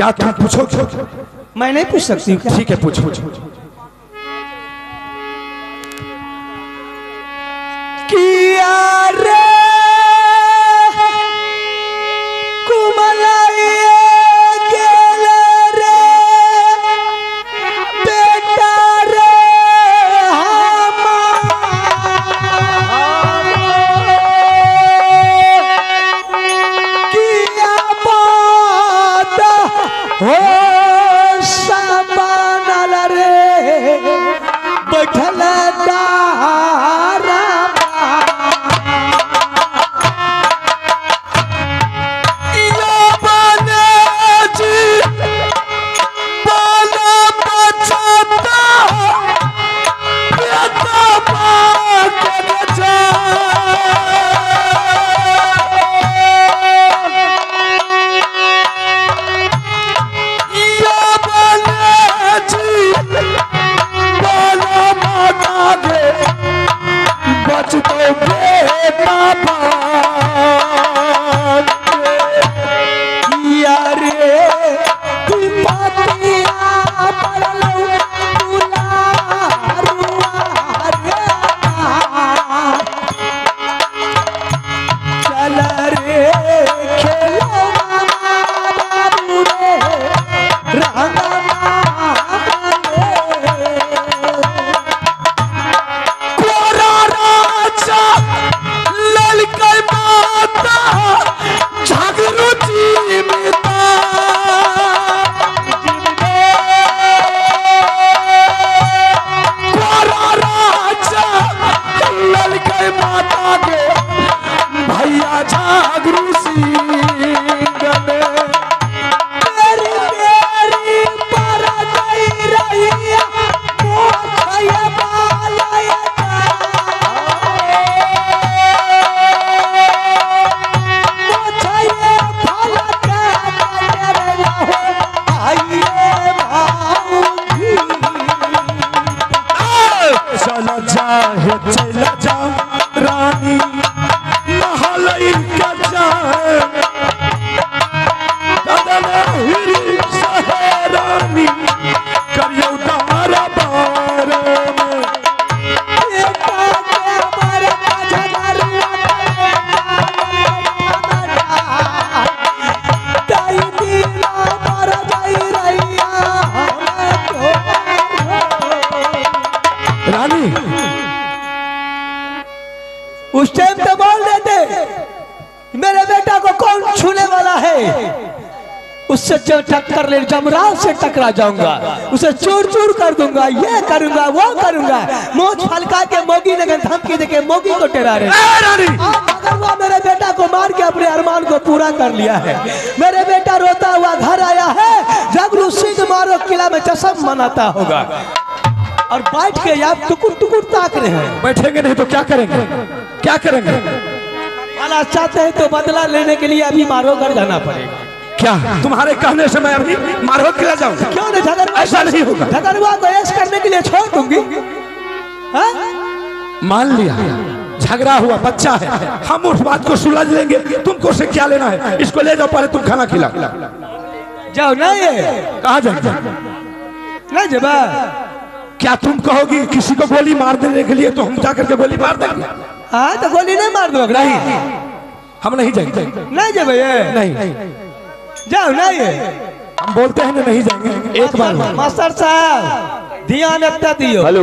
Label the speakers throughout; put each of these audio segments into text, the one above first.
Speaker 1: क्या तुम पूछोगे?
Speaker 2: मैं नहीं पूछ सकती।
Speaker 1: ठीक है पूछो।
Speaker 2: किया रे कुमलाई गेल रे बेटा रे किया बात हो बनल रे बैठल दारा उस टाइम तो बोल रहे थे मेरे बेटा को कौन छूने वाला है, उससे टक्कर ले जमराज से टकरा जाऊंगा, उसे चूर चूर कर दूंगा, ये करूंगा वो करूंगा। मोछ फलका के मोगी ने धमकी देके मोगी को डरा रहे। अगर वो मेरे बेटा को मार के अपने अरमान को पूरा कर लिया है। मेरे बेटा रोता हुआ घर आया है, जबरू सिंह मारो किला में जश्न मनाता होगा और बैठ के आप टुकुर टुकुर ताक रहे हैं।
Speaker 1: बैठेंगे नहीं तो क्या करेंगे, क्या करेंगे?
Speaker 2: वाला चाहते हैं तो बदला लेने के लिए अभी मारो घर जाना पड़ेगा।
Speaker 1: क्या तुम्हारे कहने से मैं अभी मारो किला जाऊं?
Speaker 2: क्यों नहीं? झगड़ुआ
Speaker 1: ऐसा नहीं होगा।
Speaker 2: झगड़ुआ को ऐश करने के लिए छोड़ दूंगी।
Speaker 1: मान लिया झगड़ा हुआ, बच्चा है, हम उस बात को सुलझ लेंगे, तुमको से क्या लेना है? इसको ले जाओ, पहले तुम खाना खिला
Speaker 2: जाओ। नहीं
Speaker 1: कहा जाए
Speaker 2: नहीं जब
Speaker 1: क्या तुम कहोगी किसी को गोली मार देने के लिए तो हम जाकर के गोली मार देंगे?
Speaker 2: हाँ तो गोली नहीं मार दो।
Speaker 1: नहीं हम नहीं जाएंगे।
Speaker 2: नहीं जाए भैया,
Speaker 1: नहीं
Speaker 2: जाओ। नहीं
Speaker 1: हम बोलते हैं ना नहीं जाएंगे। एक बार
Speaker 2: मास्टर साहब ध्यान इतना दियो।
Speaker 3: हेलो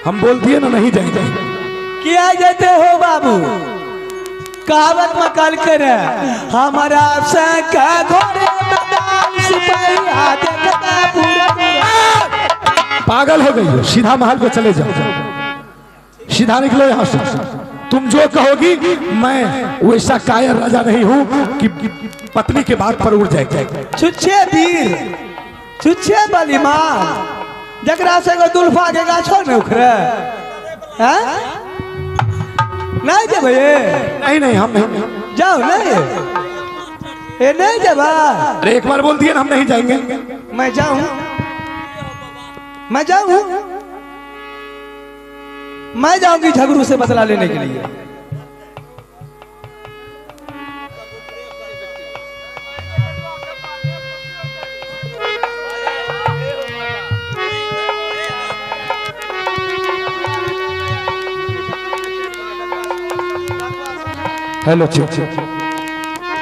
Speaker 1: हम बोल दिए ना नहीं जाएंगे।
Speaker 2: क्या जाते हो बाबू? कहावत में कल करे हमारा
Speaker 1: पागल हो गई हो। सीधा महल को चले जाओ, सीधा निकलो यहाँ से। तुम जो कहोगी मैं वैसा कायर राजा नहीं हूँ कि पत्नी के बात पर उड़ जाए।
Speaker 2: छुच्छे वीर छुच्छे बलिमान जकरा से दुल्फा के गाछो न उखड़े। हैं नहीं जब ये
Speaker 1: नहीं नहीं हम नहीं
Speaker 2: जाओ नहीं ये नहीं जब।
Speaker 1: अरे एक बार बोल दिए ना हम नहीं जाएंगे।
Speaker 2: मैं जाऊं मैं जाऊं मैं जाऊंगी झगड़ू से बदला लेने के लिए।
Speaker 1: हेलो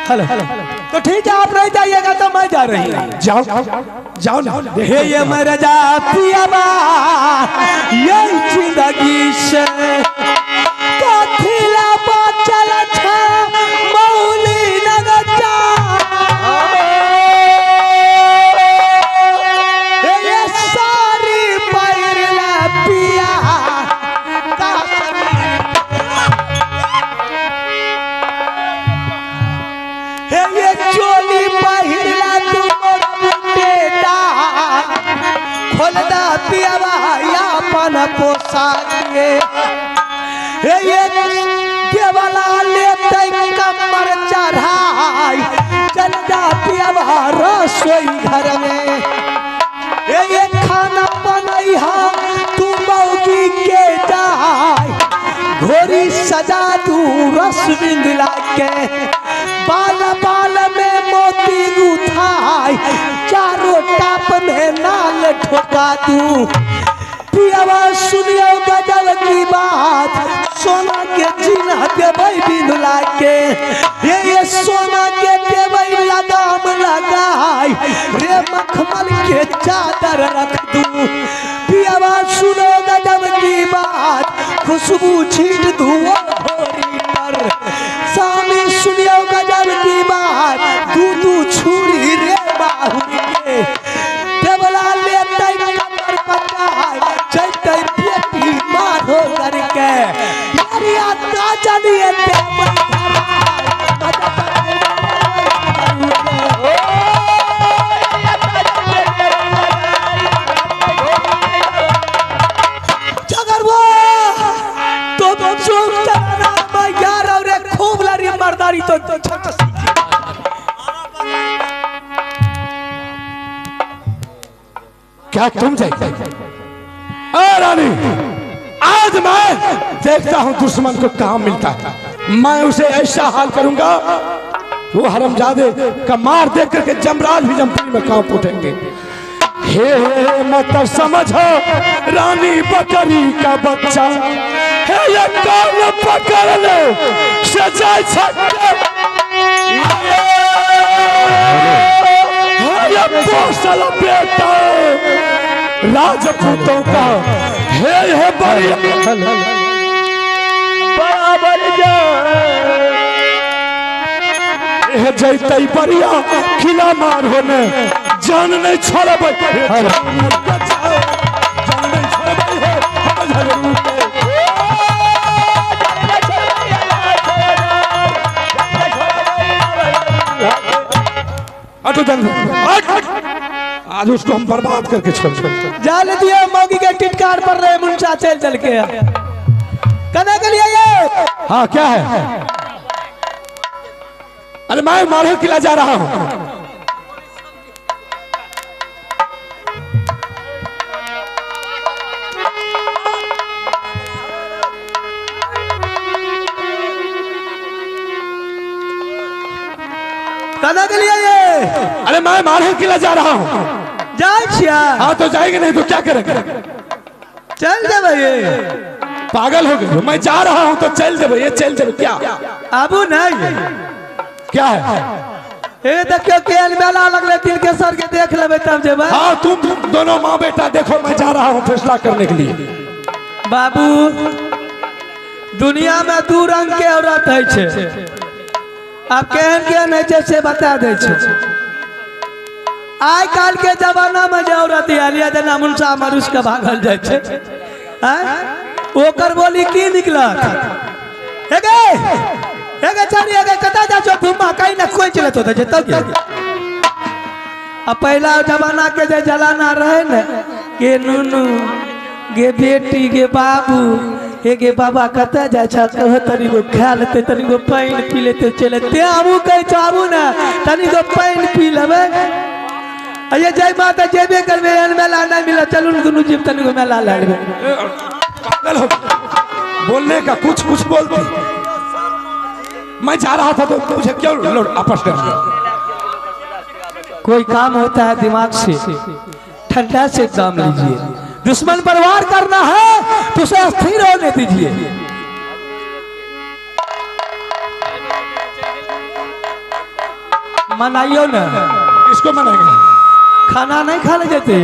Speaker 2: हेलो हेलो तो ठीक है आप नहीं जाइएगा तो मैं जा रही हूँ।
Speaker 1: जाओ जाओ ना।
Speaker 2: हे ये मर जा पियाबा ये जिंदगी से कथिला बचल छे मौली नगचा ये सारी पैरला पिया ये चोली पहिरला तू मोर बेटा खोलदा पियावा अपन पोशाक ये देवला लेते कमर चढ़ाई चल जा पियावा रसोई घर में ये खाना बनैहा तू मौगी के जाय घोड़ी सजा दू रस बिंदला के बाल बाल में मोती गुथाई चारों टाप में नाल ठोका दू पियावा सुनियो गजब की बात सोना के चिन्ह देबै बिंदला के ये सोना के देबै लगाम लगाई रे मखमल के चादर रख दू पियावा सुनो गजब की बात खुशबू छीट दू घोड़ी पर सामी सुनियो गजब की बात दू दू छुरी रे बाहु के देवला लेते कमर पचाए चलते बेटी मारो करके यारिया ताजनिए देबै मर्दारी तो
Speaker 1: क्या तुम जाएगी? रानी आज मैं देखता हूं दुश्मन को कहां मिलता है। मैं उसे ऐसा हाल करूंगा वो हरामजादे का मार देख करके जमराज भी जमपुरी में कांप उठेंगे। हे मत समझो रानी बकरी का बच्चा हे ये कान पकड़ ले सजाए छक्के ये पोसल बेटा राजपूतों का हे बड़ी बराबर जैते बढ़िया खिला मार होने जान नहीं छोड़बै जान नहीं छोड़बै आज उसको हम बर्बाद करके छोड़
Speaker 2: जाल दिया मौगी के टिटकार पर रहे मुंशा चल चल के कना के लिए ये।
Speaker 1: हाँ क्या है? अरे मैं मारे किला जा रहा हूं।
Speaker 2: कना के लिए ये।
Speaker 1: अरे मैं मारे किला जा रहा हूँ।
Speaker 2: जा।
Speaker 1: हाँ तो जाएंगे नहीं तो क्या करेंगे?
Speaker 2: चल जा भाई
Speaker 1: पागल हो गए। मैं जा रहा हूँ तो चल दे ये चल दे क्या
Speaker 2: आबू नहीं
Speaker 1: क्या है?
Speaker 2: ए देखियो केहन मेला लगले तिलकेश्वर के देख लेबै तब जेबै।
Speaker 1: हाँ तुम दोनों माँ बेटा देखो मैं जा रहा हूँ फैसला करने के लिए।
Speaker 2: बाबू दुनिया में दू रंग के औरत है छे आप केहन केहन है छे से बता दे छे। आइ काल के जमाना में जे औरत आयल ये जेना मुनसा मरुस के भागल जाइ छे ओकर बोली की निकलत हे गे छाड़ी हे गे कतऽ जाइ छौ घुमा कहीं ना कोई चलत होतै जे तब आ पहला जमाना के जे जलाना रहे ने गे नुनू गे बेटी गे बाबू हे गे बाबा कतऽ जाइ छ कह तनिगो खा लेते तनिगो पानि पी लेते चलते आबू कहै छ आबू ने तनिगो पानि पी लेबै। अये जय माता जेबे करबै एहन मेला नहि मिलत चलू ने दुनू जीव तनिगो मेला लए लेबै।
Speaker 1: पागल हो बोलने का कुछ कुछ बोलती। मैं जा रहा था तो मुझे क्यों आपस में।
Speaker 2: कोई काम होता है दिमाग से ठंडा से काम लीजिए। दुश्मन पर वार करना है तो उसे अस्थिर होने दीजिए। मनाइयो ना।
Speaker 1: किसको मनाएंगे?
Speaker 2: खाना नहीं खा ले जाते।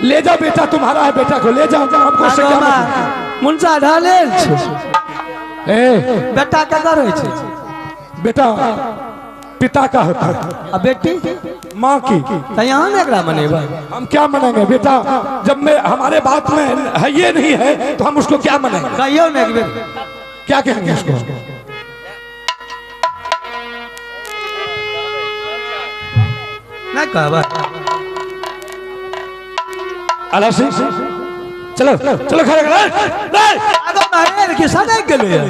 Speaker 1: ले जाओ बेटा तुम्हारा है बेटा को ले जाओ। हमको से क्या मतलब?
Speaker 2: मुंसा ढाले ए बेटा का कर छै?
Speaker 1: बेटा पिता का होता है
Speaker 2: अब बेटी
Speaker 1: माँ की।
Speaker 2: तो यहाँ ने एकरा मनेबा।
Speaker 1: हम क्या मनाएंगे बेटा जब मैं हमारे बात में है ये नहीं है तो हम उसको क्या मनाएंगे?
Speaker 2: कहियो ने एक बेर
Speaker 1: क्या कहेंगे उसको?
Speaker 2: ना कहबा
Speaker 1: अलासी चलो चलो खड़े
Speaker 2: आगो मारे के सदै गेलै।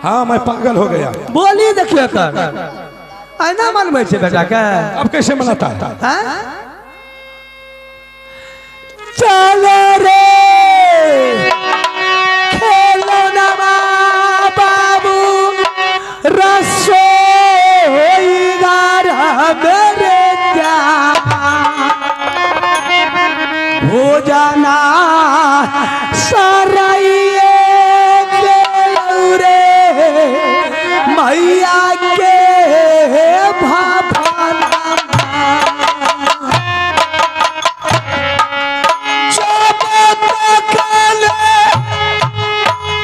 Speaker 1: हाँ मैं पागल हो गया।
Speaker 2: बोली देखियो कर ऐना मनबै छै बेटा के।
Speaker 1: अब कैसे मनाता है?
Speaker 2: चलो रे खेलो ना बाबू रसोई घर मेरे भोजना सराइए रे मैया के भाभाना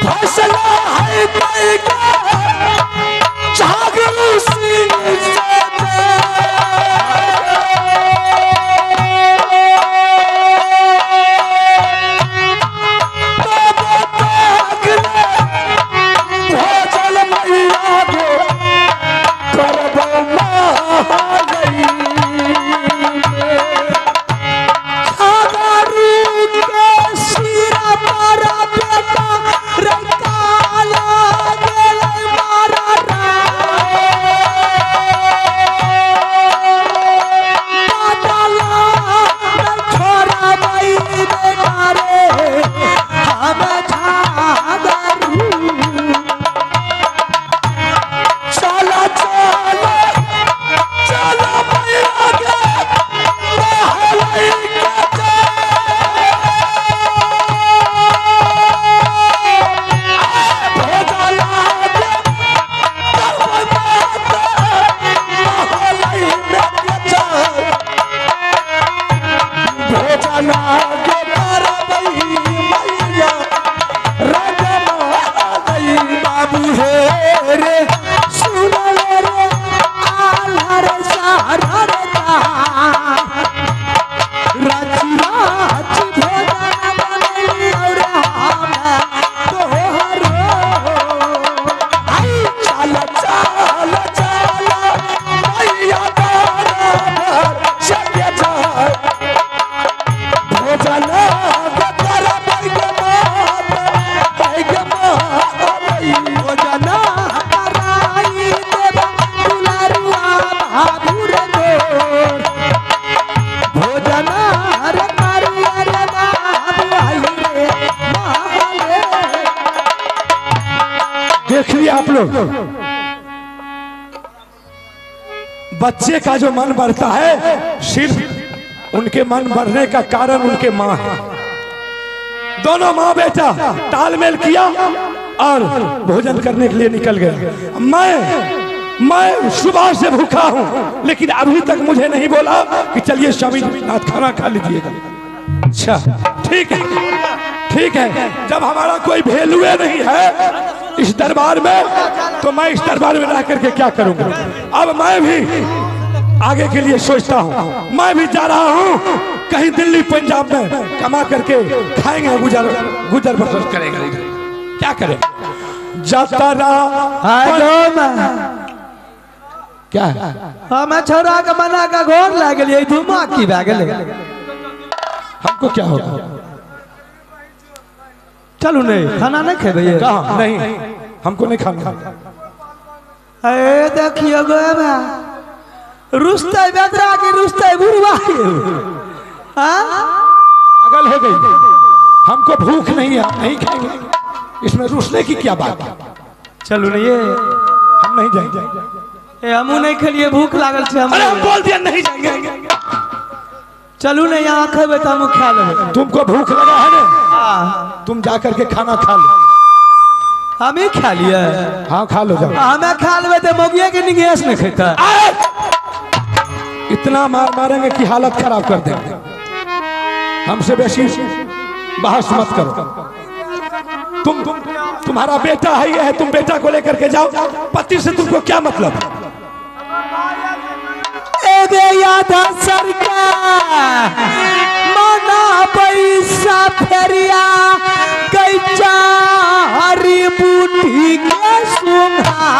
Speaker 1: फसला है जागरू सिंह से देख लिया आप लोग, बच्चे का जो मन बढ़ता है सिर्फ उनके मन बढ़ने का कारण उनके माँ है। दोनों माँ बेटा तालमेल किया और भोजन करने के लिए निकल गए। मैं सुबह से भूखा हूं, लेकिन अभी तक मुझे नहीं बोला कि चलिए स्वामी नाथ खाना खा लीजिएगा। अच्छा ठीक है, ठीक है, जब हमारा कोई वैल्यू नहीं है इस दरबार में तो मैं इस दरबार में रह करके क्या करूंगा। अब मैं भी आगे के लिए सोचता हूं, मैं भी जा रहा हूं कहीं दिल्ली पंजाब में कमा करके खाएंगे, गुजर बसर करेंगे। क्या करें, जाता रहा क्या है?
Speaker 2: हम छोरा के मना का घोर लाग गेलियै, धुमा की भए गेलै,
Speaker 1: हमको क्या होगा?
Speaker 2: चलू नहीं खाना नहीं खेबे?
Speaker 1: कहाँ नहीं, हमको नहीं खाना।
Speaker 2: अरे देखियो गो रुस्ते बेदरा के रुस्ते बुढ़वा। हाँ
Speaker 1: पागल हो गई, हमको भूख नहीं है, हम नहीं खाएंगे, इसमें रुसने की क्या बात है?
Speaker 2: चलू नहीं ये
Speaker 1: हम नहीं जाएंगे।
Speaker 2: ए हमू नहीं खेलिए, भूख लागल छे।
Speaker 1: अरे हम बोल दिया नहीं जाएंगे।
Speaker 2: चलू नहीं यहाँ खेबे तो हमू खा लेबे।
Speaker 1: तुमको भूख लगा है ना? तुम जा करके खाना खा लो।
Speaker 2: हम ही खा लिए।
Speaker 1: हाँ खा लो जाओ।
Speaker 2: हमें खा लेबे तो मौगिया के निगेश नहीं खेता।
Speaker 1: इतना मार मारेंगे कि हालत खराब कर देंगे। हमसे बेसी बहस मत करो। तुम तुम्हारा बेटा है ये है, तुम बेटा को लेकर के जाओ, पति से तुमको क्या मतलब?
Speaker 2: सरकार मना पैसा फेरिया कैचा हरी बूटी के सुंघा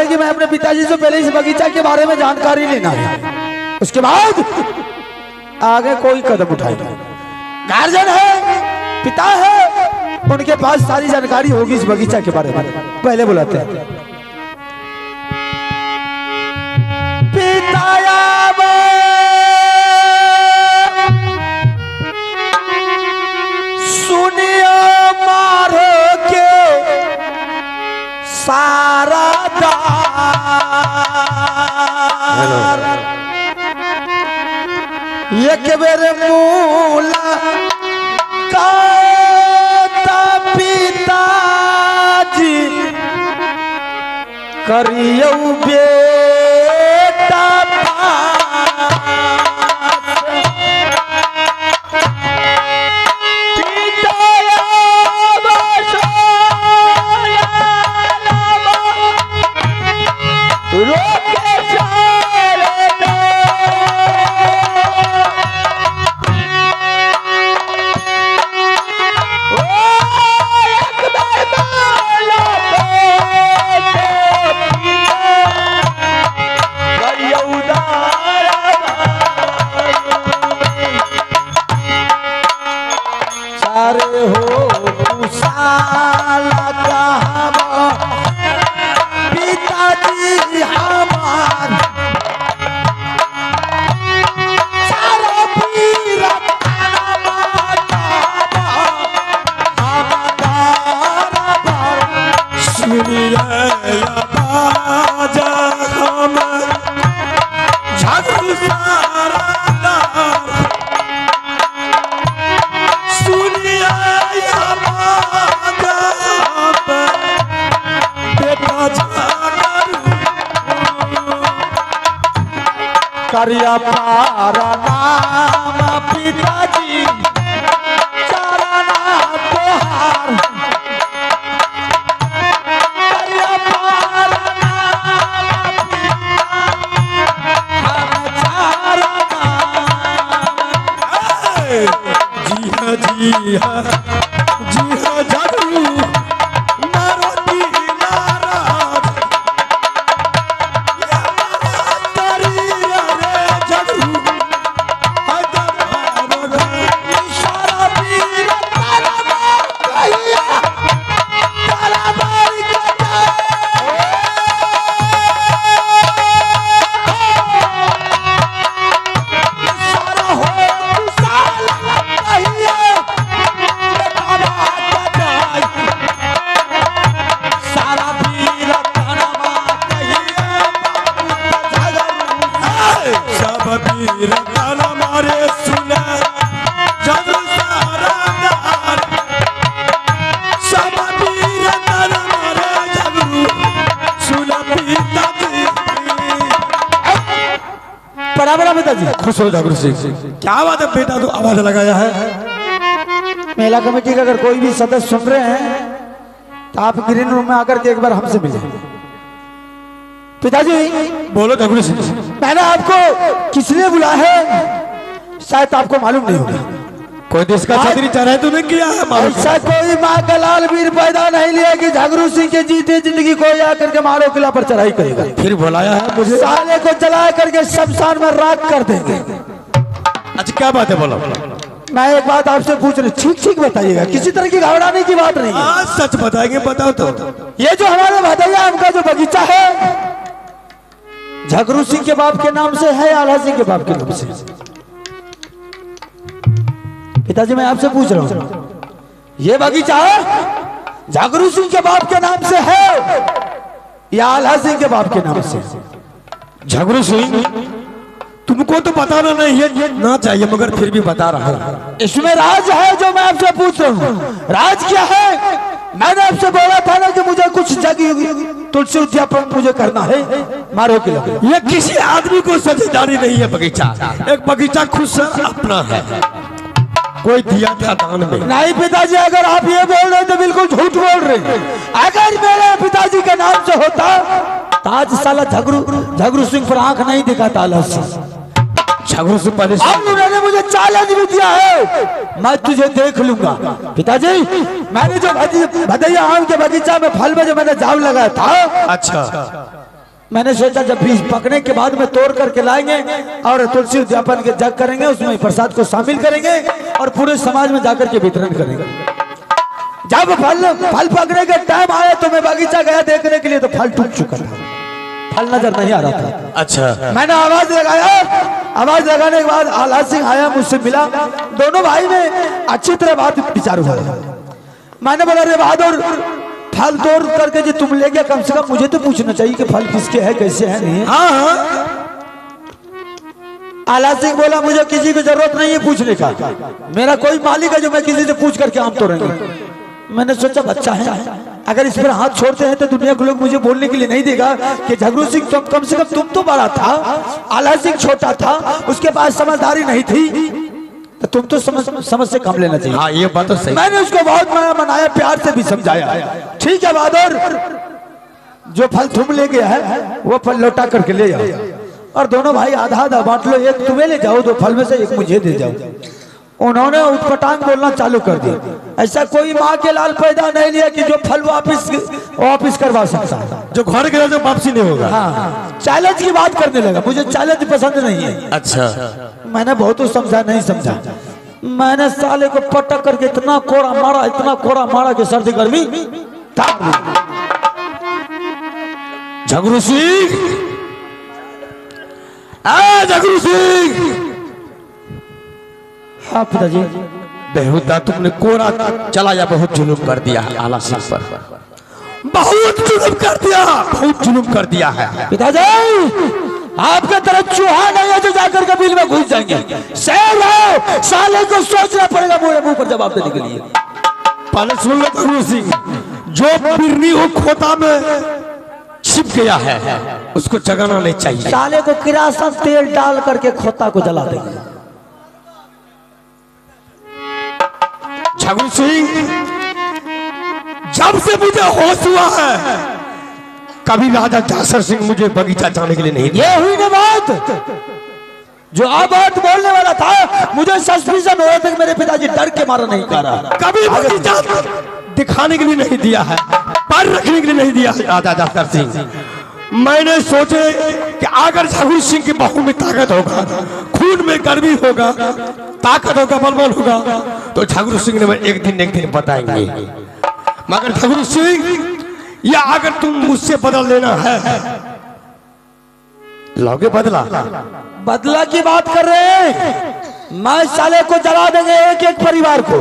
Speaker 3: कि मैं अपने पिताजी से पहले इस बगीचा के बारे में जानकारी लेना है, उसके बाद आगे कोई कदम उठाएगा। गार्जियन है, पिता है, उनके पास सारी जानकारी होगी इस बगीचा के बारे में। पहले बुलाते हैं पिता। सुनियो मारो के सारा दार एक बेर मूला का पिताजी करियो बेटा
Speaker 4: सारा सुनिया बेटा
Speaker 3: करिया पारा नाम पिताजी चरना तोहार करिया पारा नाम पिता हम चरना।
Speaker 4: जी हाँ जी हाँ जी हाँ जादू नारोटी नाराज सब वीर ताना मारे सुना जग सारा दार सब वीर ताना मारे जगरू सुना पिताजी।
Speaker 3: बराबर पिताजी
Speaker 1: खुश हो जागरू सिंह।
Speaker 4: क्या बात है बेटा, तो आवाज लगाया है।
Speaker 3: मेला कमेटी का अगर कोई भी सदस्य सुन रहे हैं तो आप ग्रीन रूम में आकर के एक बार हमसे मिले। पिताजी
Speaker 1: बोलो जागरू सिंह।
Speaker 3: मैंने आपको किसने बुलाया है शायद आपको मालूम नहीं होगा।
Speaker 1: कोई देश का छात्री चढ़ाई तो नहीं किया है।
Speaker 3: ऐसा कोई माँ का लाल वीर पैदा नहीं लिया कि झगरू सिंह के जीते जिंदगी कोई आकर के मारो किला पर चढ़ाई करेगा।
Speaker 1: फिर बुलाया है मुझे,
Speaker 3: साले को जला करके शमशान में राख कर देंगे।
Speaker 1: अच्छा क्या बात है, बोलो।
Speaker 3: मैं एक बात आपसे पूछ रही, ठीक ठीक बताइएगा, किसी तरह की घबराने की बात नहीं है।
Speaker 4: सच बताएंगे, बताओ तो।
Speaker 3: ये जो हमारे भदैया आम का जो बगीचा है झगरू सिंह के बाप के नाम से है या आल्हा सिंह के बाप के नाम से? पिताजी मैं आपसे पूछ रहा हूं, ये बगीचा झगरू सिंह के बाप के नाम से है या आल्हा सिंह के बाप के नाम से?
Speaker 1: झगरू सिंह तुमको तो बताना नहीं है ना चाहिए, मगर फिर भी बता रहा हूं।
Speaker 3: इसमें राज है जो मैं आपसे पूछ रहा हूँ। राज क्या है? मैंने आपसे बोला था ना कि मुझे कुछ जगह तुलसी उद्यापन मुझे करना है मारो किला।
Speaker 1: ये किसी आदमी को समझदारी नहीं है। बगीचा एक बगीचा खुद से अपना है, कोई दिया था दान में
Speaker 3: नहीं। पिताजी अगर आप ये बोल रहे हैं तो बिल्कुल झूठ बोल रहे हैं। अगर मेरे पिताजी के नाम से होता ताज साला झगरू सिंह पर आंख नहीं दिखाता।
Speaker 1: झगरू सिंह पहले
Speaker 3: अब उन्होंने मुझे चैलेंज भी दिया है, मैं तुझे देख लूंगा। पिताजी मैंने जो भदैया आम के बगीचा में फल में जो मैंने जाम लगाया था,
Speaker 1: अच्छा
Speaker 3: मैंने सोचा जब बीज पकने के बाद में तोड़ करके लाएंगे और तुलसी उद्यापन के जग करेंगे, उसमें प्रसाद को शामिल करेंगे और पूरे समाज में जाकर के वितरण करेंगे। जब फल पकने का टाइम आया तो मैं बगीचा गया देखने के लिए, तो फल टूट चुका था, फल नजर नहीं आ रहा था।
Speaker 1: अच्छा
Speaker 3: मैंने आवाज लगाया, आवाज लगाने के बाद आल्हा सिंह आया, मुझसे मिला, दोनों भाई में अच्छी तरह बात विचार हुआ। मैंने बोला रे बहादुर, फल तोड़ करके जो तुम ले गया, कम से कम मुझे तो पूछना चाहिए कि फल किसके है, कैसे है नहीं है।
Speaker 1: हाँ हाँ।
Speaker 3: आल्हा सिंह बोला मुझे किसी की जरूरत नहीं है पूछने का, मेरा कोई मालिक है जो मैं किसी से पूछ करके आम तोड़ेंगे। मैंने सोचा बच्चा है, अगर इस पर हाथ छोड़ते हैं तो दुनिया के लोग मुझे बोलने के लिए नहीं देगा कि झगरू सिंह कम से कम तुम तो बड़ा था, आल्हा सिंह छोटा था, उसके पास समझदारी नहीं थी, तो तुम तो समझ से कम लेना चाहिए।
Speaker 1: हाँ ये बात तो सही।
Speaker 3: मैंने उसको बहुत मनाया, प्यार से भी समझाया। ठीक है बहादुर, जो फल तुम ले गया है वो फल लौटा करके ले जाओ और दोनों भाई आधा आधा बांट लो, एक तुम्हें ले जाओ, दो फल में से एक मुझे दे जाओ। उन्होंने उटपटांग बोलना चालू कर दिया। ऐसा कोई माँ के लाल पैदा नहीं लिया कि जो फल वापिस करवा सकता है,
Speaker 1: जो घर गया तो वापसी नहीं होगा।
Speaker 3: हाँ चैलेंज की बात करने लगा, मुझे चैलेंज पसंद नहीं है।
Speaker 1: अच्छा
Speaker 3: मैंने बहुत समझा, नहीं समझा। मैंने साले को पटक करके इतना कोड़ा मारा कि सर्दी गर्मी।
Speaker 1: झगरू सिंह, झगरू सिंह।
Speaker 3: हाँ पिताजी।
Speaker 1: बेहुदा तुमने कोड़ा चलाया, बहुत जुल्म कर दिया है आल्हा सिंह पर, बहुत जुल्म कर दिया, बहुत जुल्म कर दिया है।
Speaker 3: पिताजी आपके तरफ चूहा नहीं है जो जाकर
Speaker 2: जाएंगे। शेर हो, साले को सोचना पड़ेगा मेरे मुंह पर जवाब देने के लिए।
Speaker 1: पहले सुन लो झगड़ू सिंह, जो बिरनी हो खोता में छिप गया है उसको जगाना नहीं चाहिए।
Speaker 2: साले को किरासन तेल डाल करके खोता को जला देंगे।
Speaker 1: झगड़ू सिंह, जब से मुझे होश हुआ है कभी राजा जासर सिंह मुझे बगीचा जाने के लिए नहीं दिया।
Speaker 2: ये हुई ना बात, जो अब बात बोलने वाला था मुझे सस्पिशन हो रहा था कि मेरे पिताजी डर के मारा नहीं कर रहा।
Speaker 1: कभी बगीचा दिखाने के लिए नहीं दिया है, पर रखने के लिए नहीं दिया है राजा जासर सिंह। मैंने सोचे कि अगर झगड़ू सिंह की बहू में ताकत होगा, खून में गर्मी होगा, ताकत होगा, बलबल होगा, तो झगड़ू सिंह ने मैं एक दिन बताएंगे। मगर झगड़ू सिंह, या अगर तुम मुझसे बदल लेना है, लोगे बदला?
Speaker 2: बदला की बात कर रहे हैं, मैं साले को जला देंगे एक एक परिवार को।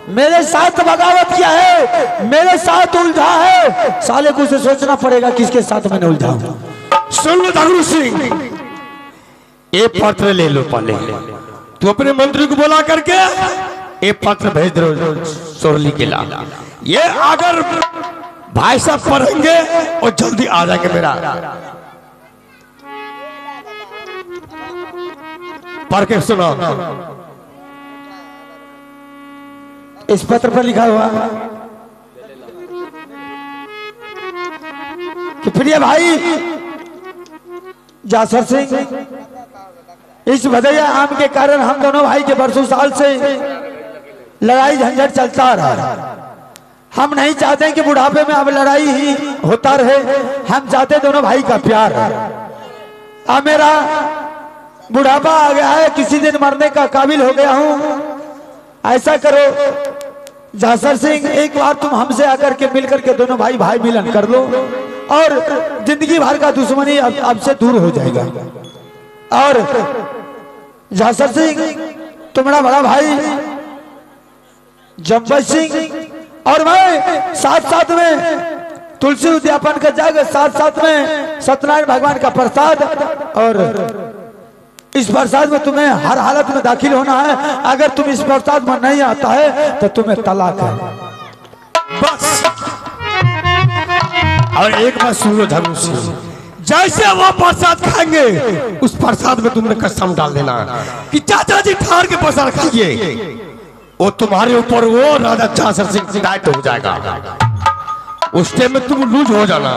Speaker 2: मेरे साथ बगावत किया है, मेरे साथ उलझा है, साले को उसे सोचना पड़ेगा किसके साथ मैंने उलझा हूं।
Speaker 1: सुन लो झगड़ू सिंह, ये पत्र ले लो पहले, तू अपने मंत्री को बोला करके ये पत्र भेज दो सोरली किला। ये अगर भाई साहब पढ़ेंगे और जल्दी आ जाएंगे। मेरा पढ़ के सुनो।
Speaker 2: इस पत्र पर लिखा हुआ कि प्रिय भाई जासर सिंह, इस भदैया आम के कारण हम दोनों भाई के बरसों साल से लड़ाई झंझट चलता रहा। हम नहीं चाहते कि बुढ़ापे में अब लड़ाई ही होता रहे, हम चाहते दोनों भाई का प्यार। अब मेरा बुढ़ापा आ गया है, किसी दिन मरने का काबिल हो गया हूं। ऐसा करो जासर सिंह, एक बार तुम हमसे आकर के मिलकर के दोनों भाई भाई मिलन कर लो और जिंदगी भर का दुश्मनी अब से दूर हो जाएगा। और जासर सिंह, तुम्हारा बड़ा भाई जम्बल सिंह और मैं साथ साथ में तुलसी उद्यापन का जग, साथ साथ में सत्यनारायण भगवान का प्रसाद, और इस प्रसाद में तुम्हें हर हालत में दाखिल होना है। अगर तुम इस प्रसाद में नहीं आता है तो तुम्हें तलाक है।
Speaker 1: बस और एक बात सुन लो झगड़ू सिंह, जैसे वो प्रसाद खाएंगे उस प्रसाद में तुमने कसम डाल देना कि चाचा जी ठार के प्रसाद खाइए, वो तुम्हारे ऊपर वो राजा जासर सिंह टाइट हो जाएगा। उस टाइम में तुम लूज हो जाना,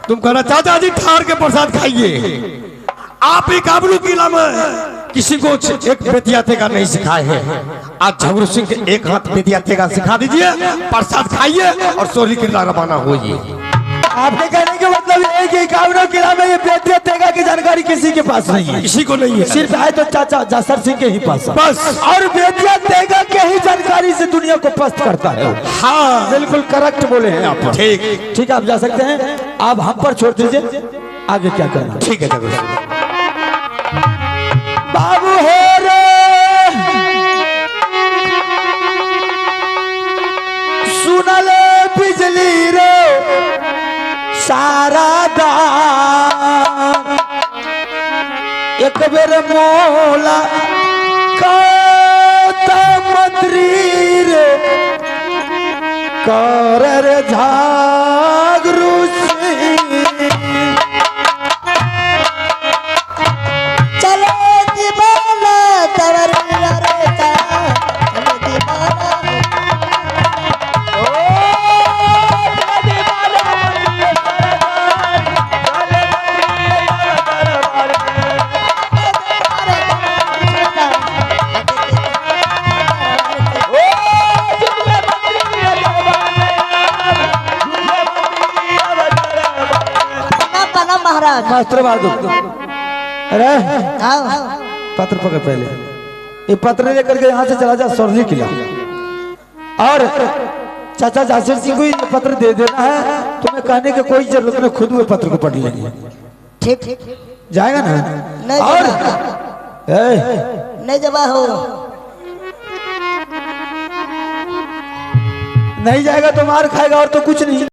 Speaker 1: तुम कहना चाचा जी ठार के प्रसाद खाइए। आप ही काबरू किला में किसी को एक बेतिया तेगा नहीं सिखाए हैं, आज झगड़ू सिंह के एक हाथ बेतिया तेगा सिखा दीजिए, प्रसाद खाइए और सोरी किला रवाना होइए।
Speaker 2: आपके कहने का मतलब है कि काबरू किला में ये बेतिया तेगा की जानकारी किसी के पास नहीं है,
Speaker 1: किसी को नहीं है,
Speaker 2: सिर्फ है तो चाचा जासर सिंह के ही पास
Speaker 1: बस।
Speaker 2: और बेतिया तेगा के ही जानकारी से दुनिया को पस्त करता है।
Speaker 1: हाँ
Speaker 2: बिल्कुल करेक्ट बोले हैं आप।
Speaker 1: ठीक
Speaker 2: ठीक है, आप जा सकते हैं, आप हम पर छोड़ दीजिए आगे क्या करना।
Speaker 1: ठीक है झगड़ू सिंह।
Speaker 2: बाबू हो रे सुनले बिजली रे सारा दान, एक बेर मोला मंत्री रे कर रे झागरू सिंह।
Speaker 5: चलो दीवाना तवरिया रे चलो दीवाना, ओ दीवाना महाराज।
Speaker 2: मास्टर बहादुर, अरे पत्र पकड़ पहले, ये पत्र लेकर के यहाँ से चला जा सोरली किला, और चाचा जासिर सिंह को ये पत्र दे देना है। तुम्हें कहने की कोई जरूरत नहीं, खुद वो पत्र को पढ़ लेंगे।
Speaker 5: ठीक
Speaker 2: जाएगा ना?
Speaker 5: नहीं
Speaker 2: और
Speaker 5: नहीं जबा हो
Speaker 2: नहीं जाएगा तो मार खाएगा और तो कुछ नहीं।